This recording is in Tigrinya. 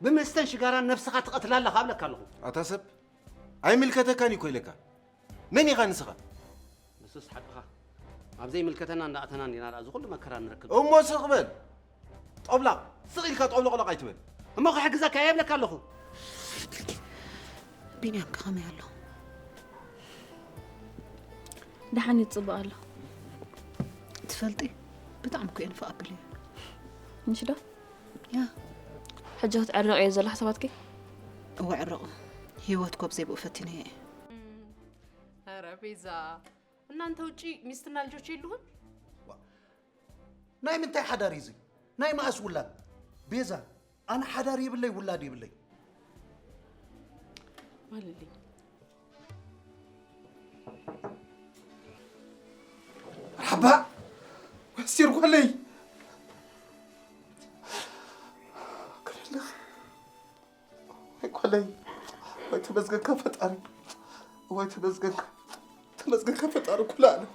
ብመስተን ሽጋራን ነብስኻ ትቐትላ ኣለኻ እብለካ ኣለኹ። ኣታ ሰብ፣ ኣይምልከተካን እዩ እኮ ኢለካ። መን ኢኻ ንስኻ? ንሱስ ሓቅኻ። ኣብ ዘይምልከተና እንዳኣተና እንዲና ደኣ እዚ ኩሉ መከራ ንረክብ። እሞ ስቕ በል። ጦብላቕ፣ ስቕ ኢልካ ጦብሎቕሎቕ ኣይትበል። እሞ ክሕግዘካ እየ እብለካ ኣለኹ። ቢንያም ከ ከመይ ኣሎ? ደሓን እዩ፣ ጽቡቕ ኣሎ። ትፈልጢ፣ ብጣዕሚ እኮ እየ ንፋቕ ኣቢሉ እዩ። ምሽ ዶ? ያ። ሕጂ ክትዕረቕ እየ ዘሎ ሓሳባትኪ? እወ ዕረቑ። ህይወት ኮብ ዘይብኡ ፈቲነ እየ። ኧረ ቤዛ፣ እናንተ ውጪ ሚስትና ልጆች የሉህም? ናይ ምንታይ ሓዳር እዩ እዚ? ናይ መኣስ ውላድ? ቤዛ፣ ኣነ ሓዳር የብለይ፣ ውላድ የብለይ። ማለለይ። መርሓባ። ወሲር ጓለይ። ክልልኽ። ወይ ጓለይ። ወይ ተመስገንካ ፈጣሪ። ወይ ተመስገንካ። ተመስገንካ ፈጣሪ ኩሉ ዓለም።